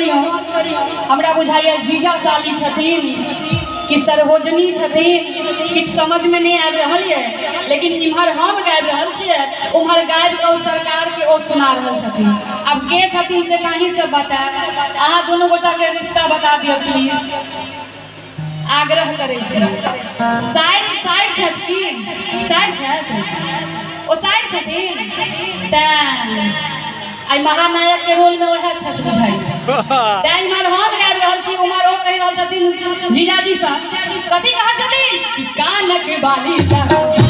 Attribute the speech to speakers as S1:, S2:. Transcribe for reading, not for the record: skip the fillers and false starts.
S1: करियौ। हमरा बुझाइए जीजा साली छथिन कि सरहोजनी छथिन, किछु समझमे नहि आबि रहल यऽ, लेकिन इम्हर हम गाबि रहल छियै, उम्हर गाबि कऽ ओ सरकारके ओ सुना रहल छथिन। आब के छथिन से तऽ अहीं सब बतायब। अहाँ दुनू गोटाके रिश्ता बता दिअ प्लीज, आग्रह करै छी। साइर साइर छथि की साइर छथि? ओ साइर छथिन तैं आइ महानायक के रोल में वएह छथि बुझाइ। तैं इम्हर हम गाबि रहल छी, उम्हर ओ कहि रहल छथिन जीजाजी सब। कथी कहै छथिन? कि कानक बाली।